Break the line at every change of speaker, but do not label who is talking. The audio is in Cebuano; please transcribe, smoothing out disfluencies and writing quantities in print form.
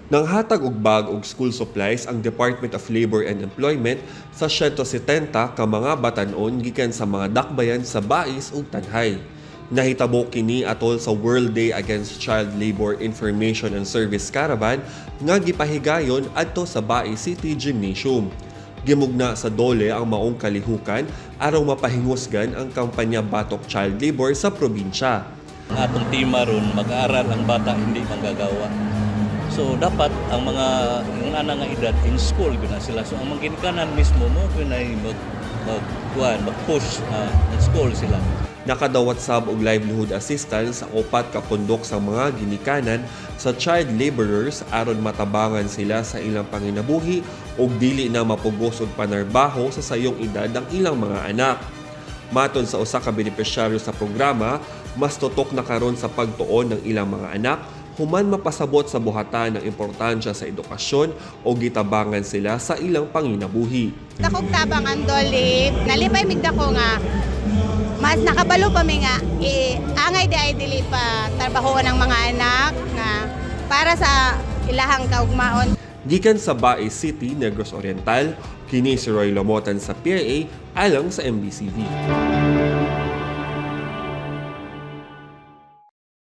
Nanghatag og bag og school supplies ang Department of Labor and Employment sa 170 ka mga batan-on gikan sa mga dakbayan sa Bais ug Tanjay. Nahitabo kini atol sa World Day Against Child Labor Information and Service Caravan nga gipahigayon adto sa Bais City Gymnasium. Gimugna sa DOLE ang maong kalihukan aron mapahingusgan ang kampanya batok child labor sa probinsya.
Ang atong tema ron, mag-aaral ang bata, hindi manggagawa. So dapat ang mga yung ana nga edad in school gyud na sila. So ang mga ginikanan mismo mo gyud ay mag mag kuan, mag-push in school sila.
Nakadawat sab og livelihood assistance sa upat ka pundok sa mga ginikanan sa child laborers aron matabangan sila sa ilang panginabuhi ug dili na mapugos og panarbaho sa sayong edad ang ilang mga anak. Matod sa usa ka benepisyaryo sa programa, mas tutok na karon sa pagtuon ng ilang mga anak human mapasabot sa buhatan ng importansya sa edukasyon o gitabangan sila sa ilang panginabuhi.
Dakong tabang ang DOLE, nalipay mig dako nga mas nakabalo pa mi nga angay di ay dili pa trabahoon ang mga anak nga para sa ilahang kaugmaon.
Gikan sa Bais City, Negros Oriental, kini si Roy Lomotan sa PIA alang sa MBCV.